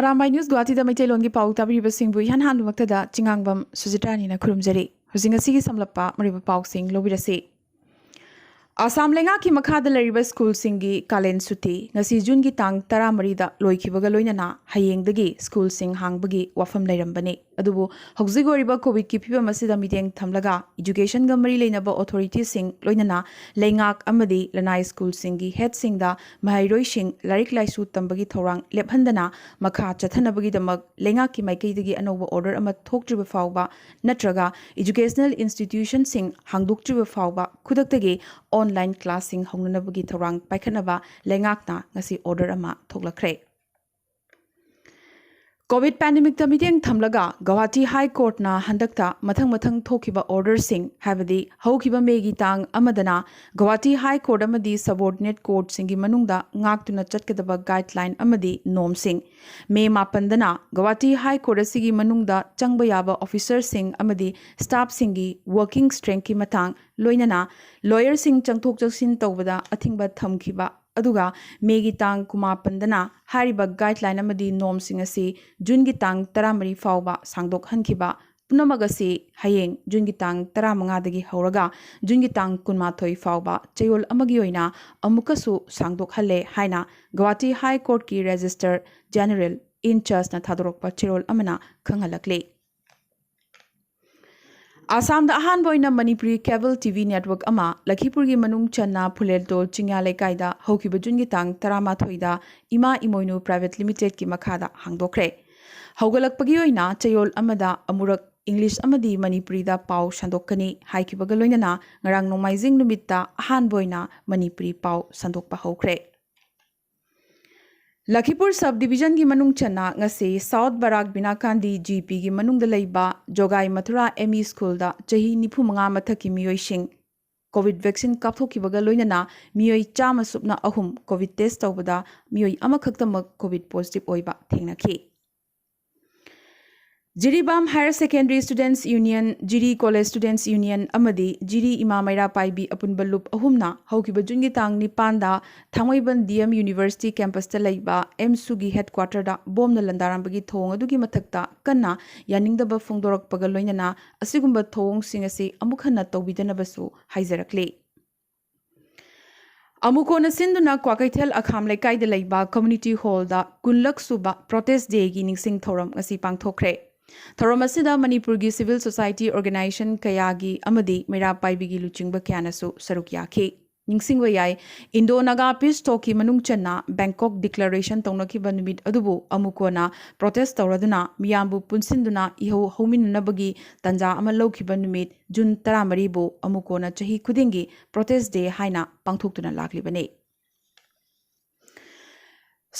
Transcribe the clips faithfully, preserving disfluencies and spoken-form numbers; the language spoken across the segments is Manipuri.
ꯑꯔꯥꯝꯕꯥꯏ ꯅ꯭ꯌꯨꯁ ꯒꯨꯋꯥꯍꯥꯇꯤꯗ ꯃꯩꯇꯩꯂꯣꯟꯒꯤ ꯄꯥꯎ ꯇꯥꯕꯤꯔꯤꯕꯁꯤꯡꯕꯨ ꯏꯍꯥꯟ ꯍꯥꯟꯕꯃꯛꯇꯗ ꯆꯤꯉꯥꯡꯕꯝ ꯁꯨꯖꯤꯇꯥꯅꯤꯅ ꯈꯨꯔꯨꯝꯖꯔꯤ꯫ ꯍꯧꯖꯤꯛ ꯉꯁꯤꯒꯤ ꯁꯝꯂꯞꯄ ꯃꯔꯨꯑꯣꯏꯕ ꯄꯥꯎꯁꯤꯡ ꯂꯧꯕꯤꯔꯁꯤ꯫ ꯑꯁꯥꯝ ꯂꯩꯉꯥꯛꯀꯤ ꯃꯈꯥꯗ ꯂꯩꯔꯤꯕ ꯁ꯭ꯀꯨꯜꯁꯤꯡꯒꯤ ꯀꯥꯂꯦꯟ ꯁꯨꯇꯤ ꯉꯁꯤ ꯖꯨꯟꯒꯤ ꯇꯥꯡ ꯇꯔꯥꯃꯔꯤꯗ ꯂꯣꯏꯈꯤꯕꯒ ꯂꯣꯏꯅꯅ ꯍꯌꯦꯡꯗꯒꯤ ꯁ꯭ꯀꯨꯜꯁꯤꯡ ꯍꯥꯡꯕꯒꯤ ꯋꯥꯐꯝ ꯂꯩꯔꯝꯕꯅꯤ꯫ ꯑꯗꯨꯕꯨ ꯍꯧꯖꯤꯛ ꯑꯣꯏꯔꯤꯕ ꯀꯣꯚꯤꯗꯀꯤ ꯐꯤꯕꯝ ꯑꯁꯤꯗ ꯃꯤꯠꯌꯦꯡ ꯊꯝꯂꯒ ꯏꯖꯨꯀꯦꯁꯟꯒ ꯃꯔꯤ ꯂꯩꯅꯕ ꯑꯣꯊꯣꯔꯤꯇꯤꯁꯤꯡ, ꯂꯣꯏꯅꯅ ꯂꯩꯉꯥꯛ ꯑꯃꯗꯤ ꯂꯅꯥꯏ ꯁ꯭ꯀꯨꯜꯁꯤꯡꯒꯤ ꯍꯦꯗꯁꯤꯡꯗ ꯃꯍꯩꯔꯣꯏꯁꯤꯡ ꯂꯥꯏꯔꯤꯛ ꯂꯥꯏꯁꯨ ꯇꯝꯕꯒꯤ ꯊꯧꯔꯥꯡ ꯂꯦꯞꯍꯟꯗꯅ ꯃꯈꯥ ꯆꯠꯊꯅꯕꯒꯤꯗꯃꯛ ꯂꯩꯉꯥꯛꯀꯤ ꯃꯥꯏꯀꯩꯗꯒꯤ ꯑꯅꯧꯕ ꯑꯣꯔꯗꯔ ꯑꯃ ꯊꯣꯛꯇ꯭ꯔꯤꯕ ꯐꯥꯎꯕ ꯅꯠꯇ꯭ꯔꯒ ꯏꯖꯨꯀꯦꯁꯅꯦꯜ ꯏꯟꯁꯇꯤꯇ꯭ꯌꯨꯁꯟꯁꯤꯡ ꯍꯥꯡꯗꯣꯛꯇ꯭ꯔꯤꯕ ꯐꯥꯎꯕ ꯈꯨꯗꯛꯇꯒꯤ ꯑꯣꯟꯂꯥꯏꯟ ꯀ꯭ꯂꯥꯁꯁꯤꯡ ꯍꯧꯅꯅꯕꯒꯤ ꯊꯧꯔꯥꯡ ꯄꯥꯏꯈꯠꯅꯕ ꯂꯩꯉꯥꯛꯅ ꯉꯁꯤ ꯑꯣꯔꯗꯔ ꯑꯃ ꯊꯣꯛꯂꯛꯈ꯭ꯔꯦ꯫ ꯀꯣꯚꯤꯗ ꯄꯦꯟꯗꯦꯃꯤꯛꯇ ꯃꯤꯠꯌꯦꯡ ꯊꯝꯂꯒ ꯒꯧꯍꯥꯇꯤ ꯍꯥꯏ ꯀꯣꯔꯠꯅ ꯍꯟꯗꯛꯇ ꯃꯊꯪ ꯃꯊꯪ ꯊꯣꯛꯈꯤꯕ ꯑꯣꯔꯗꯔꯁꯤꯡ, ꯍꯥꯏꯕꯗꯤ ꯍꯧꯈꯤꯕ ꯃꯦꯒꯤ ꯇꯥꯡ ꯑꯃꯗꯅ ꯒꯧꯍꯥꯇꯤ ꯍꯥꯏ ꯀꯣꯔꯠ ꯑꯃꯗꯤ ꯁꯕꯑꯣꯔꯗꯤꯅꯦꯠ ꯀꯣꯔꯠꯁꯤꯡꯒꯤ ꯃꯅꯨꯡꯗ ꯉꯥꯛꯇꯨꯅ ꯆꯠꯀꯗꯕ ꯒꯥꯏꯗꯂꯥꯏꯟ ꯑꯃꯗꯤ ꯅꯣꯝꯁꯤꯡ, ꯃꯦ ꯃꯥꯄꯟꯗꯅ ꯒꯧꯍꯥꯇꯤ ꯍꯥꯏ ꯀꯣꯔꯠ ꯑꯁꯤꯒꯤ ꯃꯅꯨꯡꯗ ꯆꯪꯕ ꯌꯥꯕ ꯑꯣꯐꯤꯁꯔꯁꯤꯡ ꯑꯃꯗꯤ ꯁ꯭ꯇꯥꯐꯁꯤꯡꯒꯤ ꯋꯥꯔꯀꯤꯡ ꯁ꯭ꯇ꯭ꯔꯦꯡꯊꯀꯤ ꯃꯇꯥꯡ, ꯂꯣꯏꯅꯅ ꯂꯣꯌꯔꯁꯤꯡ ꯆꯪꯊꯣꯛ ꯆꯪꯁꯤꯟ ꯇꯧꯕꯗ ꯑꯊꯤꯡꯕ ꯊꯝꯈꯤꯕ, ꯑꯗꯨꯒ ꯃꯦꯒꯤ ꯇꯥꯡ ꯀꯨꯟꯃꯥꯄꯟꯗꯅ ꯍꯥꯏꯔꯤꯕ ꯒꯥꯏꯗꯂꯥꯏꯟ ꯑꯃꯗꯤ ꯅꯣꯝꯁꯤꯡ ꯑꯁꯤ ꯖꯨꯟꯒꯤ ꯇꯥꯡ ꯇꯔꯥꯃꯔꯤ ꯐꯥꯎꯕ ꯁꯥꯡꯗꯣꯛꯍꯟꯈꯤꯕ ꯄꯨꯝꯅꯃꯛ ꯑꯁꯤ ꯍꯌꯦꯡ ꯖꯨꯟꯒꯤ ꯇꯥꯡ ꯇꯔꯥꯃꯉꯥꯗꯒꯤ ꯍꯧꯔꯒ ꯖꯨꯟꯒꯤ ꯇꯥꯡ ꯀꯨꯟꯃꯥꯊꯣꯏ ꯐꯥꯎꯕ ꯆꯌꯣꯜ ꯑꯃꯒꯤ ꯑꯣꯏꯅ ꯑꯃꯨꯛꯀꯁꯨ ꯁꯥꯡꯗꯣꯛꯍꯜꯂꯦ ꯍꯥꯏꯅ ꯒꯧꯍꯥꯇꯤ ꯍꯥꯏ ꯀꯣꯔꯠꯀꯤ ꯔꯦꯖꯤꯁꯇꯔ ꯖꯦꯅꯦꯔꯦꯜ ꯏꯟ ꯆꯥꯔꯖꯅ ꯊꯥꯗꯣꯔꯛꯄ ꯆꯦꯔꯣꯜ ꯑꯃꯅ ꯈꯪꯍꯜꯂꯛꯂꯤ꯫ ꯑꯁꯥꯝꯗ ꯑꯍꯥꯟꯕ ꯑꯣꯏꯅ Manipuri cable T V network ꯑꯃ ꯂꯈꯤꯄꯨꯔꯒꯤ ꯃꯅꯨꯡ ꯆꯟꯅ ꯐꯨꯂꯦꯜꯇꯣꯜ ꯆꯤꯡꯌꯥ ꯂꯩꯀꯥꯏꯗ ꯍꯧꯈꯤꯕ ꯖꯨꯟꯒꯤ ꯇꯥꯡ ꯇꯔꯥꯃꯥꯊꯣꯏꯗ ꯏꯃꯥ ꯏꯃꯣꯏꯅꯨ ꯄ꯭ꯔꯥꯏꯚꯦꯠ ꯂꯤꯃꯤꯇꯦꯗꯀꯤ ꯃꯈꯥꯗ ꯍꯥꯡꯗꯣꯛꯈ꯭ꯔꯦ꯫ ꯍꯧꯒꯠꯂꯛꯄꯒꯤ ꯑꯣꯏꯅ ꯆꯌꯣꯜ ꯑꯃꯗ ꯑꯃꯨꯔꯛ ꯏꯪꯂꯤꯁ ꯑꯃꯗꯤ ꯃꯅꯤꯄꯨꯔꯤꯗ ꯄꯥꯎ ꯁꯟꯗꯣꯛꯀꯅꯤ ꯍꯥꯏꯈꯤꯕꯒ ꯂꯣꯏꯅꯅ ꯉꯔꯥꯡ ꯅꯣꯡꯃꯥꯏꯖꯤꯡ ꯅꯨꯃꯤꯠꯇ ꯑꯍꯥꯟꯕ ꯑꯣꯏꯅ ꯃꯅꯤꯄꯨꯔꯤ ꯄꯥꯎ ꯁꯟꯗꯣꯛꯄ ꯍꯧꯈ꯭ꯔꯦ꯫ ꯂꯈꯤꯄꯨꯔ ꯁꯕ ꯗꯤꯕꯤꯖꯟꯒꯤ ꯃꯅꯨꯡ ꯆꯟꯅ ꯉꯁꯤ ꯁꯥꯎꯠ ꯕꯔꯥꯛ ꯕꯤꯅꯥꯀꯥꯟꯗꯤ ꯖꯤ ꯄꯤꯒꯤ ꯃꯅꯨꯡꯗ ꯂꯩꯕ ꯖꯣꯒꯥꯏ ꯃꯊꯨꯔꯥ ꯑꯦꯝ ꯏ ꯁ꯭ꯀꯨꯜꯗ ꯆꯍꯤ ꯅꯤꯐꯨ ꯃꯉꯥ ꯃꯊꯛꯀꯤ ꯃꯤꯑꯣꯏꯁꯤꯡ ꯀꯣꯚꯤꯗ ꯚꯦꯛꯁꯤꯟ ꯀꯥꯞꯊꯣꯛꯈꯤꯕꯒ ꯂꯣꯏꯅꯅ ꯃꯤꯑꯣꯏ ꯆꯥꯝꯃ ꯁꯨꯞꯅ ꯑꯍꯨꯝ ꯀꯣꯚꯤꯗ ꯇꯦꯁ ꯇꯧꯕꯗ ꯃꯤꯑꯣꯏ ꯑꯃꯈꯛꯇꯃꯛ ꯀꯣꯚꯤꯗ ꯄꯣꯖꯤꯇꯤꯚ ꯑꯣꯏꯕ ꯊꯦꯡꯅꯈꯤ꯫ Jiribam Higher Secondary Students Union, ꯖꯤꯔꯤ College Students Union ꯑꯃꯗꯤ ꯖꯤꯔꯤ ꯏꯃꯥ ꯃꯩꯔꯥ ꯄꯥꯏꯕꯤ ꯑꯄꯨꯟꯕ ꯂꯨꯞ ꯑꯍꯨꯝꯅ ꯍꯧꯈꯤꯕ ꯖꯨꯟꯒꯤ ꯇꯥꯡ ꯅꯤꯄꯥꯟꯗ ꯊꯥꯡꯃꯩꯕꯟ D M University campusꯇ ꯂꯩꯕ ꯑꯦꯝꯁꯨꯒꯤ headquarterꯗ ꯕꯣꯝꯅ ꯂꯟꯗꯥꯔꯝꯕꯒꯤ ꯊꯧꯑꯣꯡ ꯑꯗꯨꯒꯤ ꯃꯊꯛꯇ ꯀꯟꯅ ꯌꯥꯅꯤꯡꯗꯕ ꯐꯣꯡꯗꯣꯔꯛꯄꯒ ꯂꯣꯏꯅꯅ ꯑꯁꯤꯒꯨꯝꯕ ꯊꯧꯑꯣꯡꯁꯤꯡ ꯑꯁꯤ ꯑꯃꯨꯛ ꯍꯟꯅ ꯇꯧꯕꯤꯗꯅꯕꯁꯨ ꯍꯥꯏꯖꯔꯛꯂꯤ꯫ ꯑꯃꯨꯀꯣꯅ ꯁꯤꯟꯗꯨꯅ ꯀ꯭ꯋꯥꯀꯩꯊꯦꯜ ꯑꯈꯥꯝ ꯂꯩꯀꯥꯏꯗ ꯂꯩꯕ community hallꯗ ꯀꯨꯟꯂꯛ ꯁꯨꯕ Protest Dayꯒꯤ ꯅꯤꯡꯁꯤꯡ ꯊꯧꯔꯝ ꯉꯁꯤ ꯄꯥꯡꯊꯣꯛꯈ꯭ꯔꯦ꯫ ꯊꯧꯔꯝ ꯑꯁꯤꯗ ꯃꯅꯤꯄꯨꯔꯒꯤ civil society organization ꯀꯌꯥꯒꯤ ꯑꯃꯗꯤ ꯃꯩꯔꯥ ꯄꯥꯏꯕꯤꯒꯤ ꯂꯨꯆꯤꯡꯕ ꯀꯌꯥꯅꯁꯨ ꯁꯔꯨꯛ ꯌꯥꯈꯤ꯫ ꯅꯤꯡꯁꯤꯡꯕ ꯌꯥꯏ, Indo-Naga Peace Talkꯀꯤ ꯃꯅꯨꯡ ꯆꯟꯅ Bangkok Declaration ꯇꯧꯅꯈꯤꯕ ꯅꯨꯃꯤꯠ ꯑꯗꯨꯕꯨ ꯑꯃꯨꯀꯣꯅ protest ꯇꯧꯔꯗꯨꯅ ꯃꯤꯌꯥꯝꯕꯨ ꯄꯨꯟꯁꯤꯟꯗꯨꯅ ꯏꯍꯧ ꯍꯧꯃꯤꯟꯅꯅꯕꯒꯤ ꯇꯥꯟꯖꯥ ꯑꯃ ꯂꯧꯈꯤꯕ ꯅꯨꯃꯤꯠ ꯖꯨꯟ ꯇꯔꯥꯃꯔꯤꯕꯨ ꯑꯃꯨꯀꯣꯅ ꯆꯍꯤ ꯈꯨꯗꯤꯡꯒꯤ Protest Day ꯍꯥꯏꯅ ꯄꯥꯡꯊꯣꯛꯇꯨꯅ ꯂꯥꯛꯂꯤꯕꯅꯤ꯫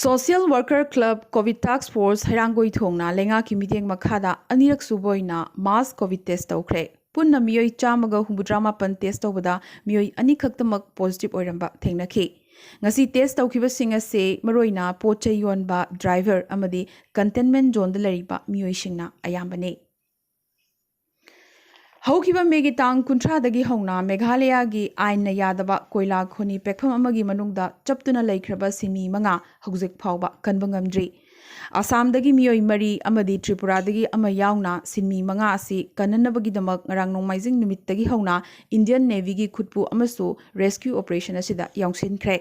Social Worker Club COVID Task Force ꯍꯩꯔꯥꯡꯒꯣꯏ ꯊꯣꯡꯅ ꯂꯩꯉꯥꯛꯀꯤ ꯃꯤꯠꯌꯦꯡ ꯃꯈꯥꯗ ꯑꯅꯤꯔꯛ ꯁꯨꯕ ꯑꯣꯏꯅ mass COVID test ꯇꯧꯈ꯭ꯔꯦ꯫ ꯄꯨꯟꯅ ꯃꯤꯑꯣꯏ ꯆꯥꯝꯃꯒ ꯍꯨꯝꯐꯨꯇꯔꯥ ꯃꯥꯄꯟ test ꯇꯧꯕꯗ ꯃꯤꯑꯣꯏ ꯑꯅꯤꯈꯛꯇꯃꯛ positive ꯑꯣꯏꯔꯝꯕ ꯊꯦꯡꯅꯈꯤ꯫ ꯉꯁꯤ test ꯇꯧꯈꯤꯕꯁꯤꯡ ꯑꯁꯤ ꯃꯔꯨꯑꯣꯏꯅ ꯄꯣꯠ ꯆꯩ ꯌꯣꯟꯕ driver ꯑꯃꯗꯤ containment zoneꯗ ꯂꯩꯔꯤꯕ ꯃꯤꯑꯣꯏꯁꯤꯡꯅ ꯑꯌꯥꯝꯕꯅꯤ꯫ ꯍꯧꯈꯤꯕ ꯃꯦꯒꯤ ꯇꯥꯡ ꯀꯨꯟꯊ꯭ꯔꯥꯗꯒꯤ ꯍꯧꯅ ꯃꯦꯘꯥꯂꯌꯥꯒꯤ ꯑꯥꯏꯟꯅ ꯌꯥꯗꯕ ꯀꯣꯏꯂꯥ ꯈꯣꯅꯤ ꯄꯦꯛꯐꯝ ꯑꯃꯒꯤ ꯃꯅꯨꯡꯗ ꯆꯞꯇꯨꯅ ꯂꯩꯈ꯭ꯔꯕ ꯁꯤꯟꯃꯤ ꯃꯉꯥ ꯍꯧꯖꯤꯛ ꯐꯥꯎꯕ ꯀꯟꯕ ꯉꯝꯗ꯭ꯔꯤ꯫ ꯑꯁꯥꯝꯗꯒꯤ ꯃꯤꯑꯣꯏ ꯃꯔꯤ ꯑꯃꯗꯤ ꯇ꯭ꯔꯤꯄꯨꯔꯥꯗꯒꯤ ꯑꯃ ꯌꯥꯎꯅ ꯁꯤꯟꯃꯤ ꯃꯉꯥ ꯑꯁꯤ ꯀꯟꯅꯅꯕꯒꯤꯗꯃꯛ ꯉꯔꯥꯡ ꯅꯣꯡꯃꯥꯏꯖꯤꯡ ꯅꯨꯃꯤꯠꯇꯒꯤ ꯍꯧꯅ Indian Navyꯒꯤ ꯈꯨꯠꯄꯨ ꯑꯃꯁꯨ rescue operation ꯑꯁꯤꯗ ꯌꯥꯎꯁꯤꯟꯈ꯭ꯔꯦ꯫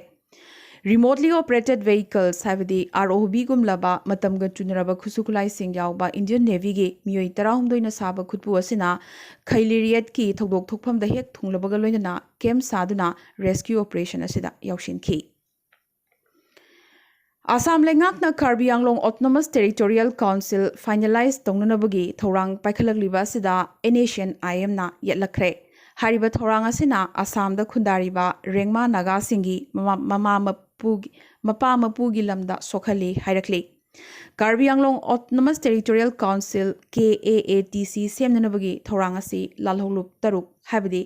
Remotely operated vehicles ꯍꯥꯏꯕꯗꯤ ROVꯒꯨꯝꯂꯕ ꯃꯇꯝꯒ ꯆꯨꯅꯔꯕ ꯈꯨꯠꯁꯨ ꯈꯨꯠꯂꯥꯏꯁꯤꯡ ꯌꯥꯎꯕ Indian Navyꯒꯤ ꯃꯤꯑꯣꯏ ꯇꯔꯥꯍꯨꯝꯗꯣꯏꯅ ꯁꯥꯕ ꯈꯨꯠꯄꯨ ꯑꯁꯤꯅ ꯈꯩꯂꯤꯔꯤꯌꯠꯀꯤ ꯊꯧꯗꯣꯛ ꯊꯣꯛꯐꯝꯗ ꯍꯦꯛ ꯊꯨꯡꯂꯕꯒ ꯂꯣꯏꯅꯅ camp ꯁꯥꯗꯨꯅ rescue operation ꯑꯁꯤꯗ ꯌꯥꯎꯁꯤꯟꯈꯤ꯫ ꯑꯁꯥꯝ ꯂꯩꯉꯥꯛꯅ ꯀꯥꯔꯕꯤ ꯑꯪꯂꯣꯡ Autonomous Territorial Council finalize ꯇꯧꯅꯅꯕꯒꯤ ꯊꯧꯔꯥꯡ ꯄꯥꯏꯈꯠꯂꯛꯂꯤꯕ ꯑꯁꯤꯗ NSCN-IMꯅ ꯌꯦꯠꯂꯛꯈ꯭ꯔꯦ꯫ ꯍꯥꯏꯔꯤꯕ ꯊꯧꯔꯥꯡ ꯑꯁꯤꯅ ꯑꯁꯥꯝꯗ ꯈꯨꯟꯗꯥꯔꯤꯕ ꯔꯦꯡꯃꯥ ꯅꯥꯒꯥꯁꯤꯡꯒꯤ ꯃꯃꯥ, ꯃꯃꯥ ꯃꯄꯨꯒꯤ, ꯃꯄꯥ ꯃꯄꯨꯒꯤ ꯂꯝꯗ ꯁꯣꯛꯍꯜꯂꯤ ꯍꯥꯏꯔꯛꯂꯤ꯫ ꯀꯥꯔꯕꯤ ꯑꯪꯂꯣꯡ Autonomous Territorial Council, KAATC, ꯁꯦꯝꯅꯅꯕꯒꯤ ꯊꯧꯔꯥꯡ ꯑꯁꯤ ꯂꯥꯜꯍꯧꯂꯨꯞ ꯇꯔꯨꯛ, ꯍꯥꯏꯕꯗꯤ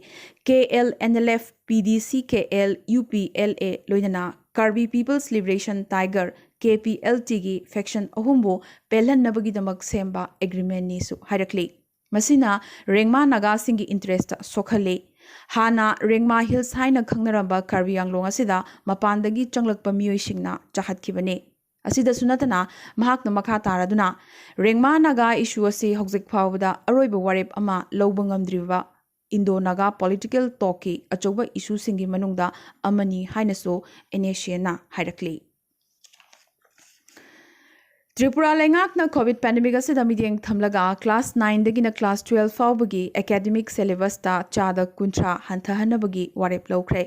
KLNLF, PDCKL, UPLA, ꯂꯣꯏꯅꯅ Karbi People's Liberation Tiger, K P L ꯇꯤꯒꯤ ꯐꯦꯛꯁꯟ ꯑꯍꯨꯝꯕꯨ ꯄꯦꯜꯍꯟꯅꯕꯒꯤꯗꯃꯛ ꯁꯦꯝꯕ ꯑꯦꯒ꯭ꯔꯤꯃꯦꯟꯅꯤꯁꯨ ꯍꯥꯏꯔꯛꯂꯤ꯫ ꯃꯁꯤꯅ ꯔꯦꯡꯃꯥ ꯅꯥꯒꯥꯁꯤꯡꯒꯤ ꯏꯟꯇꯔꯦꯁꯇ ꯁꯣꯛꯍꯜꯂꯤ꯫ ꯍꯥꯟꯅ ꯔꯦꯡꯃꯥ ꯍꯤꯜꯁ ꯍꯥꯏꯅ ꯈꯪꯅꯔꯝꯕ ꯀꯥꯔꯕꯤ ꯑꯪꯂꯣꯡ ꯑꯁꯤꯗ ꯃꯄꯥꯟꯗꯒꯤ ꯆꯪꯂꯛꯄ ꯃꯤꯑꯣꯏꯁꯤꯡꯅ ꯆꯥꯍꯠꯈꯤꯕꯅꯤ꯫ ꯑꯁꯤꯗꯁꯨ ꯅꯠꯇꯅ, ꯃꯍꯥꯛꯅ ꯃꯈꯥ ꯇꯥꯔꯗꯨꯅ, ꯔꯦꯡꯃꯥ ꯅꯥꯒꯥ ꯏꯁꯨ ꯑꯁꯤ ꯍꯧꯖꯤꯛ ꯐꯥꯎꯕꯗ ꯑꯔꯣꯏꯕ ꯋꯥꯔꯦꯞ ꯑꯃ ꯂꯧꯕ ꯉꯝꯗ꯭ꯔꯤꯕ ꯏꯟꯗꯣ ꯅꯥꯒꯥ ꯄꯣꯂꯤꯇꯤꯀꯦꯜ ꯇꯣꯛꯀꯤ ꯑꯆꯧꯕ ꯏꯁꯨꯁꯤꯡꯒꯤ ꯃꯅꯨꯡꯗ ꯑꯃꯅꯤ ꯍꯥꯏꯅꯁꯨ ꯑꯦꯟ ꯑꯦꯁ ꯑꯦꯅ ꯍꯥꯏꯔꯛꯂꯤ꯫ ꯇ꯭ꯔꯤꯄꯨꯔꯥ ꯂꯩꯉꯥꯛꯅ ꯀꯣꯚꯤꯗ ꯄꯦꯟꯗꯦꯃꯤꯛ ꯑꯁꯤꯗ ꯃꯤꯠꯌꯦꯡ ꯊꯝꯂꯒ ꯀ꯭ꯂꯥꯁ ꯅꯥꯏꯟꯗꯒꯤꯅ ꯀ꯭ꯂꯥꯁ ꯇꯨꯋꯦꯜꯐ ꯐꯥꯎꯕꯒꯤ ꯑꯦꯀꯥꯗꯦꯃꯤꯛ ꯁꯦꯂꯦꯕꯁꯇ ꯆꯥꯗ ꯀꯨꯟꯊ꯭ꯔꯥ ꯍꯟꯊꯍꯟꯅꯕꯒꯤ ꯋꯥꯔꯦꯞ ꯂꯧꯈ꯭ꯔꯦ꯫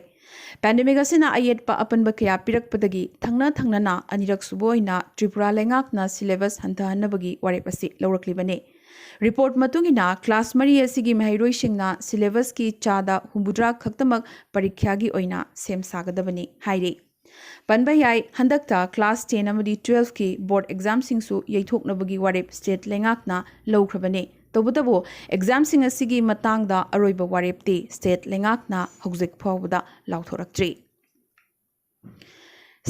ꯄꯦꯟꯗꯦꯃꯤꯛ ꯑꯁꯤꯅ ꯑꯌꯦꯠꯄ ꯑꯄꯟꯕ ꯀꯌꯥ ꯄꯤꯔꯛꯄꯗꯒꯤ ꯊꯪꯅ ꯊꯪꯅꯅ ꯑꯅꯤꯔꯛ ꯁꯨꯕ ꯑꯣꯏꯅ ꯇ꯭ꯔꯤꯄꯨꯔꯥ ꯂꯩꯉꯥꯛꯅ ꯁꯤꯂꯦꯕꯁ ꯍꯟꯊꯍꯟꯅꯕꯒꯤ ꯋꯥꯔꯦꯞ ꯑꯁꯤ ꯂꯧꯔꯛꯂꯤꯕꯅꯤ꯫ ꯔꯤꯄꯣꯔꯠ ꯃꯇꯨꯡ ꯏꯟꯅ, ꯀ꯭ꯂꯥꯁ ꯃꯔꯤ ꯑꯁꯤꯒꯤ ꯃꯍꯩꯔꯣꯏꯁꯤꯡꯅ ꯁꯤꯂꯦꯕꯁꯀꯤ ꯆꯥꯗ ꯍꯨꯝꯐꯨꯇꯔꯥ ꯈꯛꯇꯃꯛ ꯄꯔꯤꯈ꯭ꯌꯥꯒꯤ ꯑꯣꯏꯅ ꯁꯦꯝ ꯁꯥꯒꯗꯕꯅꯤ ꯍꯥꯏꯔꯤ꯫ ꯄꯟꯕ ꯌꯥꯏ, ꯍꯟꯗꯛꯇ ꯀ꯭ꯂꯥꯁ ꯇꯦꯟ ꯑꯃꯗꯤ ꯇꯨꯋꯦꯜꯐꯀꯤ ꯕꯣꯔꯗ ꯑꯦꯛꯖꯥꯝꯁꯤꯡꯁꯨ ꯌꯩꯊꯣꯛꯅꯕꯒꯤ ꯋꯥꯔꯦꯞ ꯁ꯭ꯇꯦꯠ ꯂꯩꯉꯥꯛꯅ ꯂꯧꯈ꯭ꯔꯕꯅꯤ꯫ ꯇꯧꯕꯇꯕꯨ, ꯑꯦꯛꯖꯥꯝꯁꯤꯡ ꯑꯁꯤꯒꯤ ꯃꯇꯥꯡꯗ ꯑꯔꯣꯏꯕ ꯋꯥꯔꯦꯞꯇꯤ ꯁ꯭ꯇꯦꯠ ꯂꯩꯉꯥꯛꯅ ꯍꯧꯖꯤꯛ ꯐꯥꯎꯕꯗ ꯂꯥꯎꯊꯣꯔꯛꯇ꯭ꯔꯤ꯫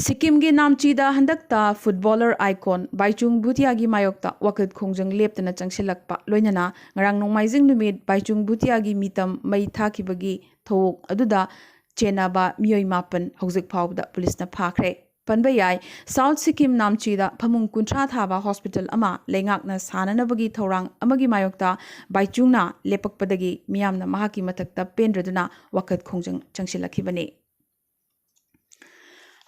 ꯁꯤꯛꯀꯤꯝꯒꯤ ꯅꯥꯝꯆꯤꯗ ꯍꯟꯗꯛꯇ ꯐꯨꯠꯕꯣꯂꯔ ꯑꯥꯏꯀꯣꯟ ꯕꯥꯏꯆꯨꯡ ꯚꯨꯇꯤꯌꯥꯒꯤ ꯃꯥꯌꯣꯛꯇ ꯋꯥꯀꯠ ꯈꯣꯡꯖꯪ ꯂꯦꯞꯇꯅ ꯆꯪꯁꯤꯜꯂꯛꯄ ꯂꯣꯏꯅꯅ ꯉꯔꯥꯡ ꯅꯣꯡꯃꯥꯏꯖꯤꯡ ꯅꯨꯃꯤꯠ ꯕꯥꯏꯆꯨꯡ ꯚꯨꯇꯤꯌꯥꯒꯤ ꯃꯤꯇꯝ ꯃꯩ ꯊꯥꯈꯤꯕꯒꯤ ꯊꯧꯑꯣꯡ ꯑꯗꯨꯗ ꯆꯦꯟꯅꯕ ꯃꯤꯑꯣꯏ ꯃꯥꯄꯟ ꯍꯧꯖꯤꯛ ꯐꯥꯎꯕꯗ ꯄꯨꯂꯤꯁꯅ ꯐꯥꯈ꯭ꯔꯦ꯫ ꯄꯟꯕ ꯌꯥꯏ, ꯁꯥꯎꯠ ꯁꯤꯛꯀꯤꯝ ꯅꯥꯝꯆꯤꯗ ꯐꯃꯨꯡ ꯀꯨꯟꯊ꯭ꯔꯥ ꯊꯥꯕ ꯍꯣꯁꯄꯤꯇꯥꯜ ꯑꯃ ꯂꯩꯉꯥꯛꯅ ꯁꯥꯅꯅꯕꯒꯤ ꯊꯧꯔꯥꯡ ꯑꯃꯒꯤ ꯃꯥꯌꯣꯛꯇ ꯕꯥꯏꯆꯨꯡꯅ ꯂꯦꯞꯄꯛꯄꯗꯒꯤ ꯃꯤꯌꯥꯝꯅ ꯃꯍꯥꯛꯀꯤ ꯃꯊꯛꯇ ꯄꯦꯟꯗ꯭ꯔꯗꯨꯅ ꯋꯥꯀꯠ ꯈꯣꯡꯖꯪ ꯆꯪꯁꯤꯜꯂꯛꯈꯤꯕꯅꯤ꯫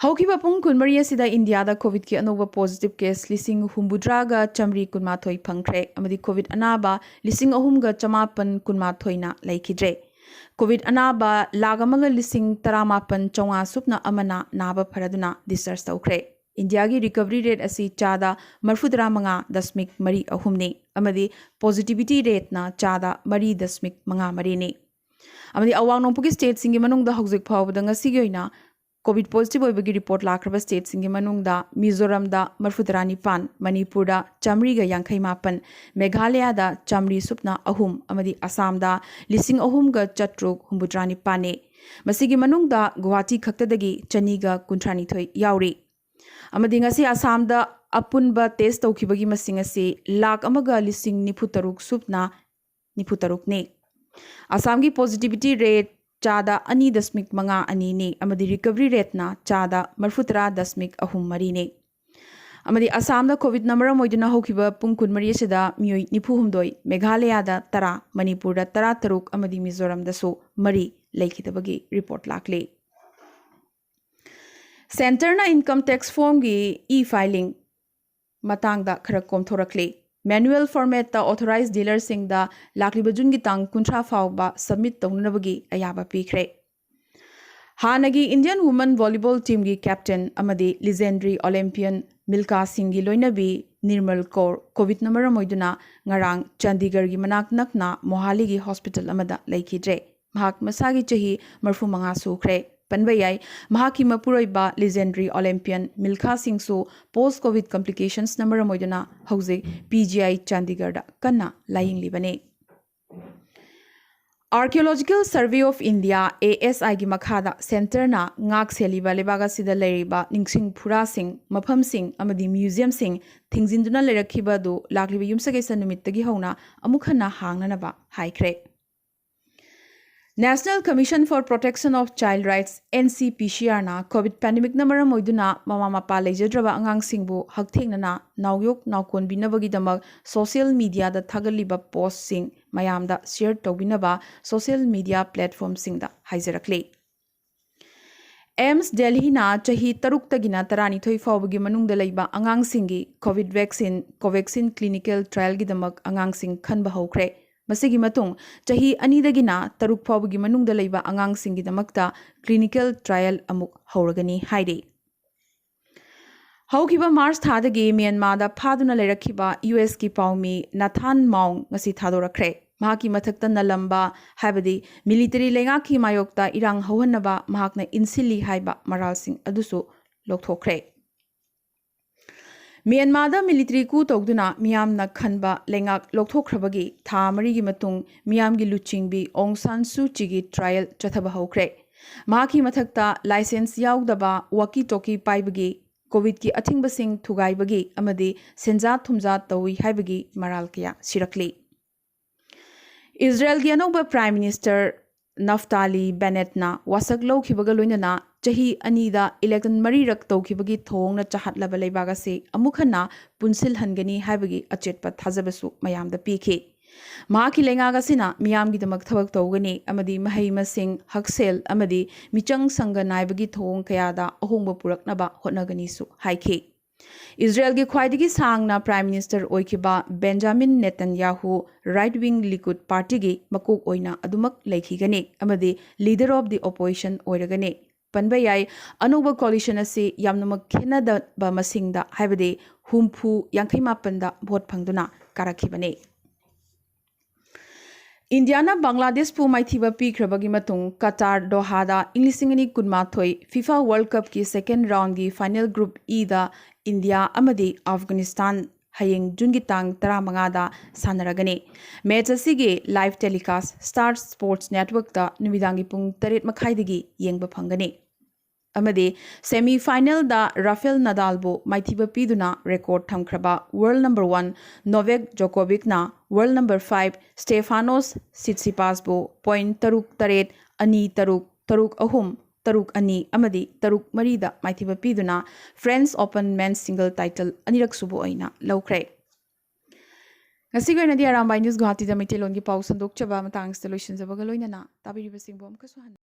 ꯍꯧꯈꯤꯕ ꯄꯨꯡ ꯀꯨꯟꯃꯔꯤ ꯑꯁꯤꯗ ꯏꯟꯗꯤꯌꯥꯗ ꯀꯣꯚꯤꯗꯀꯤ ꯑꯅꯧꯕ ꯄꯣꯖꯤꯇꯤꯚ ꯀꯦꯁ ꯂꯤꯁꯤꯡ ꯍꯨꯝꯐꯨꯇꯔꯥꯒ ꯆꯥꯃꯔꯤ ꯀꯨꯟꯃꯥꯊꯣꯏ ꯐꯪꯈ꯭ꯔꯦ ꯑꯃꯗꯤ ꯀꯣꯚꯤꯗ ꯑꯅꯥꯕ ꯂꯤꯁꯤꯡ ꯑꯍꯨꯝꯒ ꯆꯃꯥꯄꯟ ꯀꯨꯟꯃꯥꯊꯣꯏꯅ ꯂꯩꯈꯤꯗ꯭ꯔꯦ꯫ ꯀꯣꯚꯤꯗ ꯑꯅꯥꯕ ꯂꯥꯈ ꯑꯃꯒ ꯂꯤꯁꯤꯡ ꯇꯔꯥꯃꯥꯄꯟ ꯆꯥꯝꯃꯉꯥ ꯁꯨꯞꯅ ꯑꯃꯅ ꯅꯥꯕ ꯐꯔꯗꯨꯅ ꯗꯤꯁꯆꯥꯔꯖ ꯇꯧꯈ꯭ꯔꯦ꯫ ꯏꯟꯗꯤꯌꯥꯒꯤ ꯔꯤꯀꯚꯔꯤ ꯔꯦꯠ ꯑꯁꯤ ꯆꯥꯗ ꯃꯔꯤꯐꯨꯇꯔꯥ ꯃꯉꯥ ꯗꯁꯃꯤꯛ ꯃꯔꯤ ꯑꯍꯨꯝꯅꯤ ꯑꯃꯗꯤ ꯄꯣꯖꯤꯇꯤꯚꯤꯇꯤ ꯔꯦꯠꯅ ꯆꯥꯗ ꯃꯔꯤ ꯗꯁꯃꯤꯛ ꯃꯉꯥ ꯃꯔꯤꯅꯤ꯫ ꯑꯃꯗꯤ ꯑꯋꯥꯡ ꯅꯣꯡꯄꯣꯛꯀꯤ ꯁ꯭ꯇꯦꯠꯁꯤꯡꯒꯤ ꯃꯅꯨꯡꯗ ꯍꯧꯖꯤꯛ ꯐꯥꯎꯕꯗ ꯉꯁꯤꯒꯤ ꯑꯣꯏꯅ ꯀꯣꯚꯤꯗ ꯄꯣꯖꯤꯇꯤꯚ ꯑꯣꯏꯕꯒꯤ ꯔꯤꯄꯣꯔꯠ ꯂꯥꯛꯈ꯭ꯔꯕ ꯁ꯭ꯇꯦꯠꯁꯤꯡꯒꯤ ꯃꯅꯨꯡꯗ ꯃꯤꯖꯣꯔꯥꯝꯗ ꯃꯔꯤꯐꯨꯇꯔꯥ ꯅꯤꯄꯥꯟ, ꯃꯅꯤꯄꯨꯔꯗ ꯆꯥꯃꯔꯤꯒ ꯌꯥꯡꯈꯩ ꯃꯥꯄꯟ, ꯃꯦꯘꯥꯂꯌꯥꯗ ꯆꯥꯃꯔꯤ ꯁꯨꯞꯅ ꯑꯍꯨꯝ ꯑꯃꯗꯤ ꯑꯁꯥꯝꯗ ꯂꯤꯁꯤꯡ ꯑꯍꯨꯝꯒ ꯆꯥꯇ꯭ꯔꯨꯛ ꯍꯨꯝꯐꯨꯇꯔꯥ ꯅꯤꯄꯥꯟꯅꯤ꯫ ꯃꯁꯤꯒꯤ ꯃꯅꯨꯡꯗ ꯒꯨꯋꯥꯍꯥꯇꯤ ꯈꯛꯇꯗꯒꯤ ꯆꯅꯤꯒ ꯀꯨꯟꯊ꯭ꯔꯥ ꯅꯤꯊꯣꯏ ꯌꯥꯎꯔꯤ꯫ ꯑꯃꯗꯤ ꯉꯁꯤ ꯑꯁꯥꯝꯗ ꯑꯄꯨꯟꯕ ꯇꯦꯁ ꯇꯧꯈꯤꯕꯒꯤ ꯃꯁꯤꯡ ꯑꯁꯤ ꯂꯥꯈ ꯑꯃꯒ ꯂꯤꯁꯤꯡ ꯅꯤꯐꯨ ꯇꯔꯨꯛ ꯁꯨꯞꯅ ꯅꯤꯐꯨ ꯇꯔꯨꯛꯅꯤ꯫ ꯑꯁꯥꯝꯒꯤ positivity rate ꯆꯥꯗ ꯑꯅꯤ ꯗꯁꯃꯤꯛ ꯃꯉꯥ ꯑꯅꯤꯅꯤ ꯑꯃꯗꯤ recovery rateꯅ ꯆꯥꯗ ꯃꯔꯤꯐꯨꯇꯔꯥ ꯗꯁꯃꯤꯛ ꯑꯍꯨꯝ ꯃꯔꯤꯅꯤ꯫ ꯑꯃꯗꯤ ꯑꯁꯥꯝꯗ ꯀꯣꯚꯤꯗꯅ ꯃꯔꯝ ꯑꯣꯏꯗꯨꯅ ꯍꯧꯈꯤꯕ ꯄꯨꯡ ꯀꯨꯟꯃꯔꯤ ꯑꯁꯤꯗ ꯃꯤꯑꯣꯏ ꯅꯤꯐꯨ ꯍꯨꯝꯗꯣꯏ, ꯃꯦꯘꯥꯂꯌꯥꯗ ꯇꯔꯥ, ꯃꯅꯤꯄꯨꯔꯗ ꯇꯔꯥ ꯇꯔꯨꯛ ꯑꯃꯗꯤ ꯃꯤꯖꯣꯔꯥꯝꯗꯁꯨ ꯃꯔꯤ ꯂꯩꯈꯤꯗꯕꯒꯤ ꯔꯤꯄꯣꯔꯠ ꯂꯥꯛꯂꯤ꯫ ꯁꯦꯟꯇꯔꯅ income tax formꯒꯤ e-filing ꯃꯇꯥꯡꯗ ꯈꯔ ꯀꯣꯝꯊꯣꯔꯛꯂꯤ꯫ Manual formatꯇ authorized dealerꯁꯤꯡꯗ ꯂꯥꯛꯂꯤꯕ ꯖꯨꯟꯒꯤ ꯇꯥꯡ ꯀꯨꯟꯊ꯭ꯔꯥ ꯐꯥꯎꯕ submit ꯇꯧꯅꯅꯕꯒꯤ ꯑꯌꯥꯕ ꯄꯤꯈ꯭ꯔꯦ꯫ ꯍꯥꯟꯅꯒꯤ Indian women volleyball teamꯒꯤ captain ꯑꯃꯗꯤ legendary Olympian ꯃꯤꯜꯈꯥ ꯁꯤꯡꯒꯤ ꯂꯣꯏꯅꯕꯤ ꯅꯤꯔꯃꯜ ꯀꯧꯔ ꯀꯣꯚꯤꯗꯅ ꯃꯔꯝ ꯑꯣꯏꯗꯨꯅ ꯉꯔꯥꯡ ꯆꯥꯟꯗꯤꯒꯔꯒꯤ ꯃꯅꯥꯛ ꯅꯛꯅ ꯃꯣꯍꯥꯂꯤꯒꯤ ꯍꯣꯁꯄꯤꯇꯥꯜ ꯑꯃꯗ ꯂꯩꯈꯤꯗ꯭ꯔꯦ꯫ ꯃꯍꯥꯛ ꯃꯁꯥꯒꯤ ꯆꯍꯤ ꯃꯔꯤꯐꯨ ꯃꯉꯥ ꯁꯨꯈ꯭ꯔꯦ꯫ ꯄꯟꯕ ꯌꯥꯏ, ꯃꯍꯥꯛꯀꯤ ꯃꯄꯨꯔꯣꯏꯕ legendary Olympian ꯃꯤꯜꯈꯥ ꯁꯤꯡꯁꯨ post covid complicationsꯅ ꯃꯔꯝ ꯑꯣꯏꯗꯨꯅ ꯍꯧꯖꯤꯛ P G I ꯆꯥꯟꯗꯤꯒꯔꯗ ꯀꯟꯅ ꯂꯥꯌꯦꯡꯂꯤꯕꯅꯤ꯫ Archaeological Survey of India, A S Iꯒꯤ ꯃꯈꯥꯗ ꯁꯦꯟꯇꯔꯅ ꯉꯥꯛ ꯁꯦꯜꯂꯤꯕ ꯂꯩꯕꯥꯛ ꯑꯁꯤꯗ ꯂꯩꯔꯤꯕ ꯅꯤꯡꯁꯤꯡ ꯐꯨꯔꯥꯁꯤꯡ, ꯃꯐꯝꯁꯤꯡ ꯑꯃꯗꯤ ꯃ꯭ꯌꯨꯖꯤꯌꯝꯁꯤꯡ ꯊꯤꯡꯖꯤꯟꯗꯨꯅ ꯂꯩꯔꯛꯈꯤꯕ ꯑꯗꯨ ꯂꯥꯛꯂꯤꯕ ꯌꯨꯝꯁꯀꯩꯁ ꯅꯨꯃꯤꯠꯇꯒꯤ ꯍꯧꯅ ꯑꯃꯨꯛ ꯍꯟꯅ ꯍꯥꯡꯅꯅꯕ ꯍꯥꯏꯈ꯭ꯔꯦ꯫ National Commission for Protection of Child Rights, N C P C Rꯅ ꯀꯣꯚꯤꯗ ꯄꯦꯟꯗꯦꯃꯤꯛꯅ ꯃꯔꯝ ꯑꯣꯏꯗꯨꯅ ꯃꯃꯥ ꯃꯄꯥ ꯂꯩꯖꯗ꯭ꯔꯕ ꯑꯉꯥꯡꯁꯤꯡꯕꯨ ꯍꯛꯊꯦꯡꯅꯅ ꯅꯥꯎꯌꯣꯛ ꯅꯥꯎꯀꯣꯟꯕꯤꯅꯕꯒꯤꯗꯃꯛ social mediaꯗ ꯊꯥꯒꯠꯂꯤꯕ postꯁꯤꯡ ꯃꯌꯥꯝꯗ share ꯇꯧꯕꯤꯅꯕ social media platformꯁꯤꯡꯗ ꯍꯥꯏꯖꯔꯛꯂꯤ꯫ AIIMS Delhiꯅ ꯆꯍꯤ ꯇꯔꯨꯛꯇꯒꯤꯅ ꯇꯔꯥꯅꯤꯊꯣꯏ ꯐꯥꯎꯕꯒꯤ ꯃꯅꯨꯡꯗ ꯂꯩꯕ ꯑꯉꯥꯡꯁꯤꯡꯒꯤ ꯀꯣꯚꯤꯗ vaccine Covaxin clinical trialꯒꯤꯗꯃꯛ ꯑꯉꯥꯡꯁꯤꯡ ꯈꯟꯕ ꯍꯧꯈ꯭ꯔꯦ꯫ ꯃꯁꯤꯒꯤ ꯃꯇꯨꯡ ꯆꯍꯤ ꯑꯅꯤꯗꯒꯤꯅ ꯇꯔꯨꯛ ꯐꯥꯎꯕꯒꯤ ꯃꯅꯨꯡꯗ ꯂꯩꯕ ꯑꯉꯥꯡꯁꯤꯡꯒꯤꯗꯃꯛꯇ clinical trial ꯑꯃꯨꯛ ꯍꯧꯔꯒꯅꯤ ꯍꯥꯏꯔꯤ꯫ ꯍꯧꯈꯤꯕ ꯃꯥꯔꯆ ꯊꯥꯗꯒꯤ ꯃ꯭ꯌꯥꯟꯃꯥꯔꯗ ꯐꯥꯗꯨꯅ ꯂꯩꯔꯛꯈꯤꯕ U S ꯀꯤ ꯄꯥꯎꯃꯤ ꯅꯥꯊꯥꯟ ꯃꯥꯎꯡ ꯉꯁꯤ ꯊꯥꯗꯣꯔꯛꯈ꯭ꯔꯦ꯫ ꯃꯍꯥꯛꯀꯤ ꯃꯊꯛꯇ ꯅꯜꯂꯝꯕ, ꯍꯥꯏꯕꯗꯤ military ꯂꯩꯉꯥꯛꯀꯤ ꯃꯥꯌꯣꯛꯇ ꯏꯔꯥꯡ ꯍꯧꯍꯟꯅꯕ ꯃꯍꯥꯛꯅ ꯏꯟꯁꯤꯜꯂꯤ ꯍꯥꯏꯕ ꯃꯔꯥꯜꯁꯤꯡ ꯑꯗꯨꯁꯨ ꯂꯧꯊꯣꯛꯈ꯭ꯔꯦ꯫ ꯃ꯭ꯌꯥꯟꯃꯥꯔꯗ military coup ꯇꯧꯗꯨꯅ ꯃꯤꯌꯥꯝꯅ ꯈꯟꯕ ꯂꯩꯉꯥꯛ ꯂꯧꯊꯣꯛꯈ꯭ꯔꯕꯒꯤ ꯊꯥ ꯃꯔꯤꯒꯤ ꯃꯇꯨꯡ ꯃꯤꯌꯥꯝꯒꯤ ꯂꯨꯆꯤꯡꯕꯤ ꯑꯣꯡ ꯁꯥꯟ ꯁꯨ ꯆꯤꯒꯤ trial ꯆꯠꯊꯕ ꯍꯧꯈ꯭ꯔꯦ꯫ ꯃꯍꯥꯛꯀꯤ ꯃꯊꯛꯇ license ꯌꯥꯎꯗꯕ walkie talkie ꯄꯥꯏꯕꯒꯤ ꯀꯣꯚꯤꯗꯀꯤ ꯑꯊꯤꯡꯕꯁꯤꯡ ꯊꯨꯒꯥꯏꯕꯒꯤ ꯑꯃꯗꯤ ꯁꯦꯟꯖꯥ ꯊꯨꯝꯖꯥ ꯇꯧꯏ ꯍꯥꯏꯕꯒꯤ ꯃꯔꯥꯜ ꯀꯌꯥ ꯁꯤꯔꯛꯂꯤ꯫ ꯏꯖꯔꯦꯜꯒꯤ ꯑꯅꯧꯕ Prime Minister ꯅꯐꯇꯥꯂꯤ ꯕꯦꯅꯦꯠꯅ ꯋꯥꯁꯛ ꯂꯧꯈꯤꯕꯒ ꯂꯣꯏꯅꯅ ꯆꯍꯤ ꯑꯅꯤꯗ election ꯃꯔꯤꯔꯛ ꯇꯧꯈꯤꯕꯒꯤ ꯊꯧꯑꯣꯡꯅ ꯆꯍꯠꯂꯕ ꯂꯩꯕꯥꯛ ꯑꯁꯤ ꯑꯃꯨꯛ ꯍꯟꯅ ꯄꯨꯟꯁꯤꯜꯍꯟꯒꯅꯤ ꯍꯥꯏꯕꯒꯤ ꯑꯆꯦꯠꯄ ꯊꯥꯖꯕꯁꯨ ꯃꯌꯥꯝꯗ ꯄꯤꯈꯤ꯫ ꯃꯍꯥꯛꯀꯤ ꯂꯩꯉꯥꯛ ꯑꯁꯤꯅ ꯃꯤꯌꯥꯝꯒꯤꯗꯃꯛ ꯊꯕꯛ ꯇꯧꯒꯅꯤ ꯑꯃꯗꯤ ꯃꯍꯩ ꯃꯁꯤꯡ, ꯍꯛꯁꯦꯜ ꯑꯃꯗꯤ ꯃꯤꯆꯪ ꯁꯪꯒ ꯅꯥꯏꯕꯒꯤ ꯊꯧꯑꯣꯡ ꯀꯌꯥꯗ ꯑꯍꯣꯡꯕ ꯄꯨꯔꯛꯅꯕ ꯍꯣꯠꯅꯒꯅꯤꯁꯨ ꯍꯥꯏꯈꯤ꯫ ꯏꯖꯔꯦꯜꯒꯤ ꯈ꯭ꯋꯥꯏꯗꯒꯤ ꯁꯥꯡꯅ Prime Minister ꯑꯣꯏꯈꯤꯕ ꯕꯦꯟꯖꯥꯃꯤꯟ ꯅꯦꯇꯟꯌꯥꯍꯨ right wing Likud partyꯒꯤ ꯃꯀꯣꯛ ꯑꯣꯏꯅ ꯑꯗꯨꯃꯛ ꯂꯩꯈꯤꯒꯅꯤ ꯑꯃꯗꯤ leader of the opposition ꯑꯣꯏꯔꯒꯅꯤ꯫ ꯄꯟꯕ ꯌꯥꯏ, ꯑꯅꯧꯕ coalition ꯑꯁꯤ ꯌꯥꯝꯅꯃꯛ ꯈꯦꯠꯅꯗꯕ ꯃꯁꯤꯡꯗ, ꯍꯥꯏꯕꯗꯤ ꯍꯨꯝꯐꯨ ꯌꯥꯡꯈꯩ ꯃꯥꯄꯟꯗ vote ꯐꯪꯗꯨꯅ ꯀꯥꯔꯛꯈꯤꯕꯅꯤ꯫ ꯏꯟꯗꯤꯌꯥꯅ ꯕꯪꯒ꯭ꯂꯥꯗꯦꯁꯄꯨ ꯃꯥꯏꯊꯤꯕ ꯄꯤꯈ꯭ꯔꯕꯒꯤ ꯃꯇꯨꯡ ꯀꯇꯥꯔ ꯗꯣꯍꯥꯗ ꯏꯪ ꯂꯤꯁꯤꯡ ꯑꯅꯤ ꯀꯨꯟꯃꯥꯊꯣꯏ FIFA World Cupꯀꯤ second roundꯒꯤ final group Eꯗ ꯏꯟꯗꯤꯌꯥ ꯑꯃꯗꯤ ꯑꯐꯒꯥꯅꯤꯁꯇꯥꯟ ꯍꯌꯦꯡ ꯖꯨꯟꯒꯤ ꯇꯥꯡ ꯇꯔꯥꯃꯉꯥꯗ ꯁꯥꯟꯅꯔꯒꯅꯤ꯫ Match ꯑꯁꯤꯒꯤ live telecast Star Sports Networkꯇ ꯅꯨꯃꯤꯗꯥꯡꯒꯤ ꯄꯨꯡ ꯇꯔꯦꯠ ꯃꯈꯥꯏꯗꯒꯤ ꯌꯦꯡꯕ ꯐꯪꯒꯅꯤ꯫ ꯑꯃꯗꯤ semi finalꯗ ꯔꯥꯐꯦꯜ ꯅꯗꯥꯜꯕꯨ ꯃꯥꯏꯊꯤꯕ ꯄꯤꯗꯨꯅ record ꯊꯝꯈ꯭ꯔꯕ world number one ꯅꯣꯚꯦꯛ ꯖꯣꯀꯣꯚꯤꯛꯅ world number five ꯁ꯭ꯇꯦꯐꯥꯅꯣꯁ ꯁꯤꯠꯁꯤꯄꯥꯁꯄꯨ point ꯇꯔꯨꯛ ꯇꯔꯦꯠ, ꯑꯅꯤ ꯇꯔꯨꯛ, ꯇꯔꯨꯛ ꯑꯍꯨꯝ, ꯇꯔꯨꯛ ꯑꯅꯤ ꯑꯃꯗꯤ ꯇꯔꯨꯛ ꯃꯔꯤꯗ ꯃꯥꯏꯊꯤꯕ ꯄꯤꯗꯨꯅ French Open men's single title ꯑꯅꯤꯔꯛ ꯁꯨꯕ ꯑꯣꯏꯅ ꯂꯧꯈ꯭ꯔꯦ꯫ ꯉꯁꯤꯒꯤ ꯑꯣꯏꯅꯗꯤ ꯑꯔꯥꯝꯕꯥꯏ News ꯒꯨꯋꯥꯍꯥꯇꯤꯗ ꯃꯩꯇꯩꯂꯣꯟꯒꯤ ꯄꯥꯎ ꯁꯟꯗꯣꯛꯆꯕ ꯃꯇꯥꯡ ꯑꯁꯤꯗ ꯂꯣꯏꯁꯤꯟꯖꯕꯒ ꯂꯣꯏꯅꯅ ꯇꯥꯕꯤꯔꯤꯕꯁꯤꯡꯕꯨ ꯑꯃꯨꯛꯀꯁꯨ ꯍꯟꯅ